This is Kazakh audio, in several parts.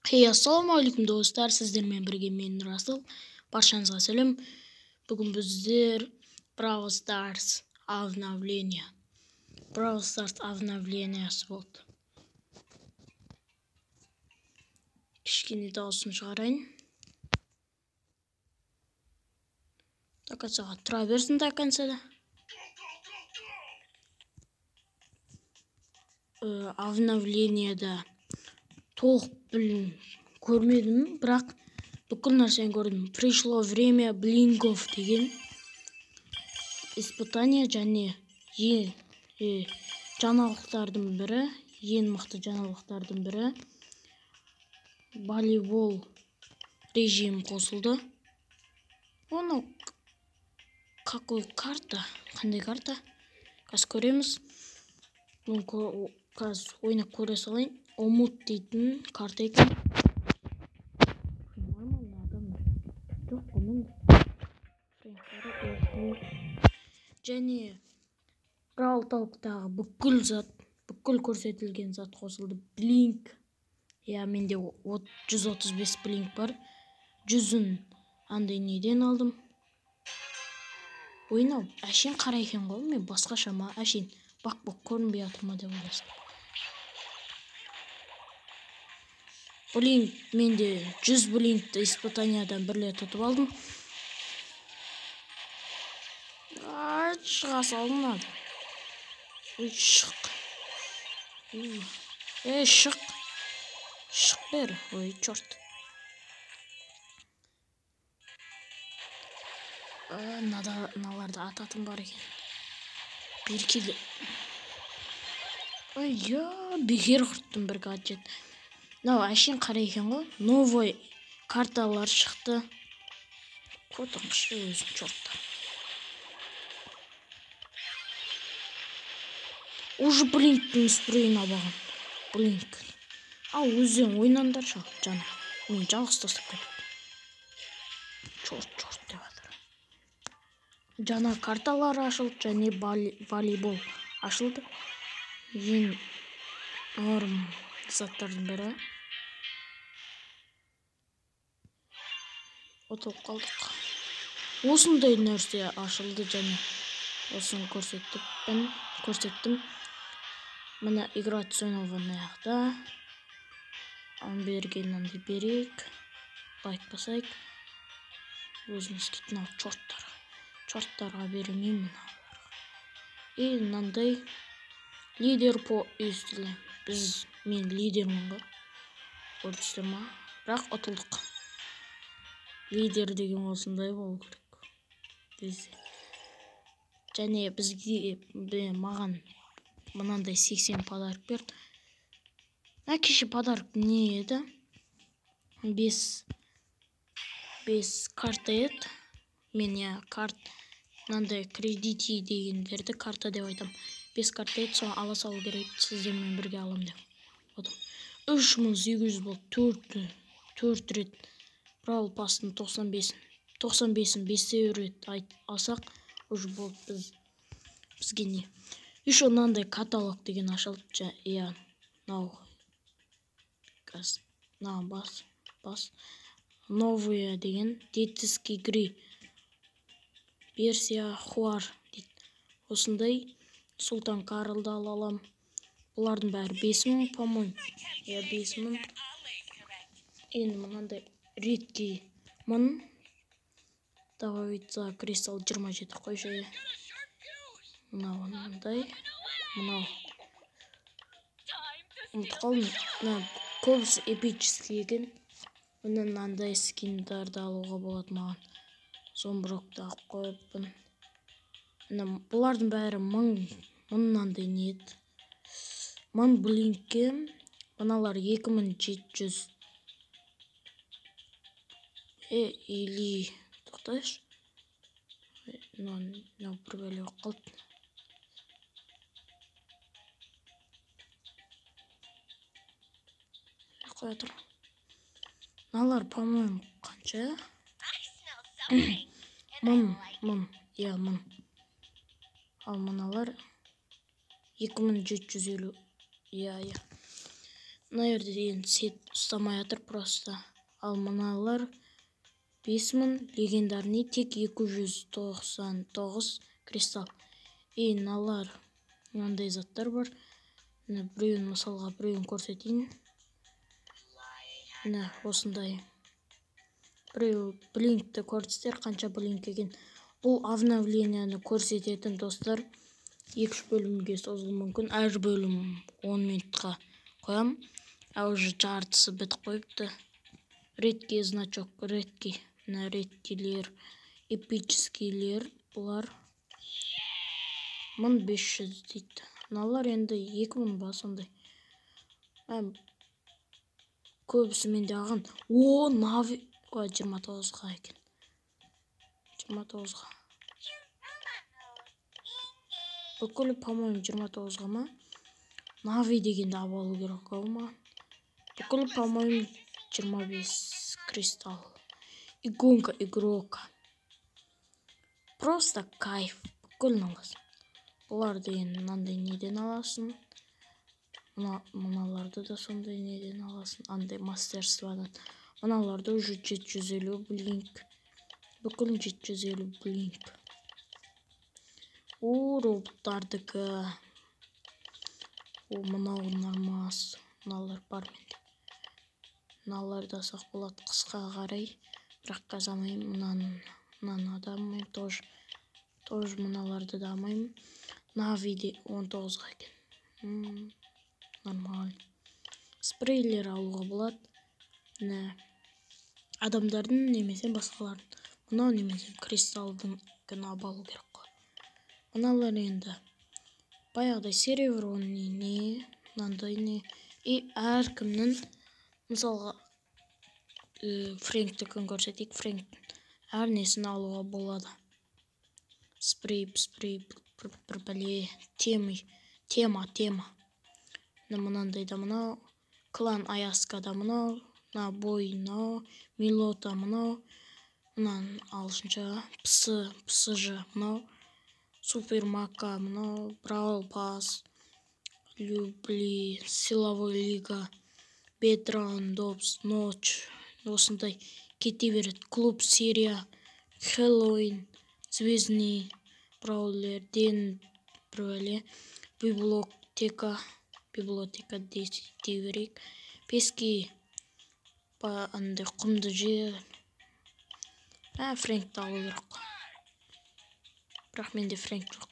Hey, ассалаумағалейкум достар, сіздермен бірге мен Нұрасыл. Баршаңызға сәлем. Бүгін біздер Brawl Stars обновление. Brawl Stars обновлениесі болды. Кішкене дауысын шығарайын. До конца тұра берсін до конца да. Обновлениеда толық білім көрмедім, бірақ бүкіл нәрсені көрдім. Пришло время блингов деген испытание және жаңалықтардың бірі, ең мықты жаңалықтардың бірі волейбол режим қосылды. Оны какой карта, қандай карта? Қазір көреміз. Қазір ойнап көре салайын. Омут дейтін карта екен. Нормальный адам жоқ оның. Және Brawl Talk'тағы бүкіл зат, бүкіл көрсетілген зат қосылды. Блинк. Я, менде 135 блинк бар. 100-ін андай неден алдым. Ойнау әшейін қара екен ғой, мен басқаша ма, әшейін бақ-бақ көрінбей жатыр ма деп ойласам. Блинк, менде 100 блинкті испытаниядан бір рет ұтып алдым. Шыға салдым надо. Ой, шық. Ей, шық. Шық бері. Ой, черт. Мыналарды ататын бар екен. Бері келе. Ой, я, бекер құрттым бір гаджет. Мынау әшейін қара екен ғой. Новый карталар шықты. Қотыңшы өзің, черттар. Уже блинктің спрейін алған. Блинк. Ал өздерің ойнаңдаршы, жаңа. Мен жалғыз тастап кеттім. Черт, черт деп жатыр. Жаңа карталар ашылды және волейбол ашылды. Ең норм заттардың бірі. Ұтылып қалдық. Осындай нәрсе ашылды және осыны көрсеттім. Мына играть снова аяқта. Берген андай берейік. Лайк басайық. Өзіміз кетін ал чорттарға. Чорттарға бермеймін мыналарға. И мынандай лидер по естілі. Мен лидермін ғой. Көрдіңіздер ма? Бірақ ұтылдық. Лидер деген осындай болу керек. Бізде. Және бізге, маған мынандай 80 подарок берді. Кеше подарок не еді? 5 карта еді. Мен я карт мынандай кредити дегендерді карта деп айтам. 5 карта еді, соны ала салу керек, сіздермен бірге алам деп. 3800 болды. 4 рет Brawl Pass'тың 95-ін 5 рет алсақ, уже болды бізге не. Еще мынандай каталог деген ашылды. Я, мынау қазір мына бас новые деген детский игры версия Хуар дейді. Осындай Султан Карлды ала алам. Бұлардың бәрі 5000, по-моему. Я 5000. Енді мынандай редкий 1000. Добавить за кристалл 27 қойшы. Мынау мынандай. Мынау. Ұмытып қалдым. Мына көбісі эпический екен. Міне мынандай скиндарды алуға болады маған. Зомброкты алып қойыппын. Міне бұлардың бәрі 1000 мынандай не еді. 1000 блинкке. Мыналар 2700. Или тоқтайшы. Мынау бір бәле болып қалды. Қоя тұр. Мыналар, по-моему, қанша? 1000, иә, 1000. Ал мыналар 2750, иә, иә. Мына жерде енді сет ұстамай жатыр просто. Ал мыналар 5000, легендарный тек 299 кристалл. И мыналар мынандай заттар бар. Міне, біреуін, мысалға, біреуін көрсетейін. Міне, осындай біреу. Блинкті көрдіңіздер, қанша блинк екен. Бұл обновленияны көрсететін, достар, 2-3 бөлімге созылуы мүмкін. Әр бөлім 10 минутқа қоямын, а уже жартысы бітіп қойыпты. Редкий значок, редкий, мына редкийлер, эпическийлер, бұлар 1500 дейді. Мыналар енді 2000 ба, сондай. Көбісі менде алған. О, нави 29-ға екен, 29-ға бүкіл, по-моему, 29-ға ма? Нави дегенді алып алу керек ау маған. Бүкіл, по-моему, 25 кристалл. Иконка игрока, просто кайф. Бүкілін аласың. Бұларды енді мынандай неден аласың, мыналарды да сондай неден аласың, андай мастерстводан. Мыналарды уже 750 блинк, бүкіл 750 блинк. О, роботтардікі. О, мынау нормас. Мыналар бар менде. Мыналарды алсақ болады қысқа қарай, бірақ қазір алмаймын. Мынаны да алмаймын тоже, мыналарды да алмаймын. Навиде 19-ға екен, нормально. Спрейлер алуға болады, міне, адамдардың немесе басқалардың. Мынау немесе кристалдың алып алу керек қой. Мыналар енді баяғыдай серебряный, не, мынандай не. И әркімнің, мысалға, Фрэнктікін көрсетейік. Фрэнктің әр несін алуға болады. Спрей, спрей, бір бәле, темы, тема, тема. Мынандай да, мынау клан Аяскада, мынау мына бой, мынау Милота, мынау мынаның ағылшынша пс, псж, мынау супер мака, мынау Бравл Пасс, любли, силовой лига, бедран добс, ночь, осындай кете береді. Клуб серия, Хэллоуин, звездный браулер, ден, бір бәле, библиотека, библиотека дей берейік. Пески, андай құмды жер. Ә, Фрэнкті алу керек қой, бірақ менде Фрэнк жоқ.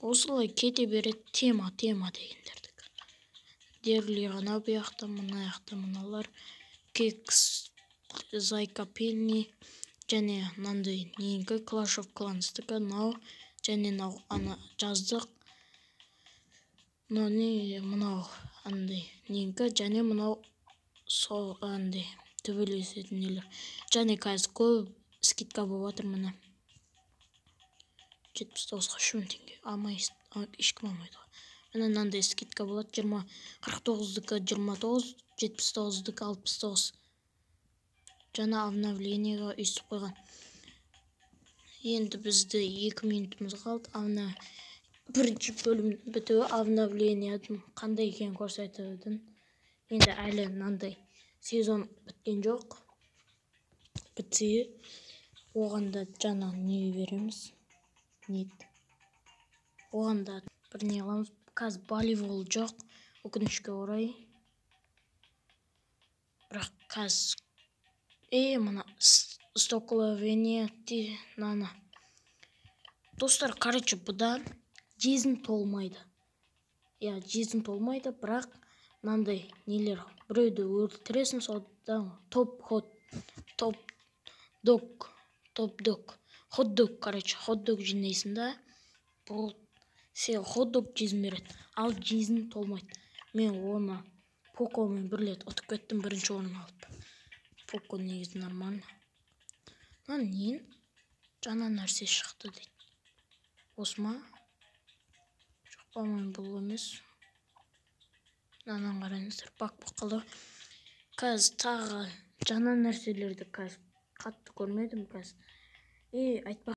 Осылай кете береді тема, тема дегендердікі. Дерли ғана. Бұл жақта, мына жақта мыналар, кекс, зайка Пенни және мынандай ненікі, Clash of Clans'тікі мынау. Және мынау ана жаздық, мынау не, мынау андай ненікі және мынау сол андай төбелесетін нелер. Және қазір көп скидка болып жатыр, міне, 79-ға, 3000 теңге. Алмай, ешкім алмайды ғой. Міне, мынандай скидка болады: 20, 49-дікі 29, 79-дікі 69. Жаңа обновлениеға өйстіп қойған. Енді бізді 2 минутымыз қалды. Ана бірінші бөлім бітуі, обновленияның қандай екенін көрсетудің. Енді әлі мынандай сезон біткен жоқ. Бітсе, оған да жаңа не береміз, нет, оған да бір не аламыз. Қазір волейбол жоқ, өкінішке орай, бірақ қазір е, мына столкновение, мынаны, достар, короче, бұдан жизнь толмайды, иә, жизнь толмайды, бірақ мынандай нелер, біреуді өлтіресің, содан топ хот, топ дог, топ дог, хот дог, короче, хот дог жинайсың да, бұл сен хот дог жизнь береді, ал жизнь толмайды. Мен оны Покомен бір рет ұтып кеттім, бірінші орын алып. Поко негізі нормально. Мына нен жаңа нәрсе шықты дейді, осы ма? Жоқ, по-моему, бұл емес. Мынаны қараңыздар, баг болып қалды. Қазір тағы жаңа нәрселерді қазір қатты көрмедім қазір. И айтпақ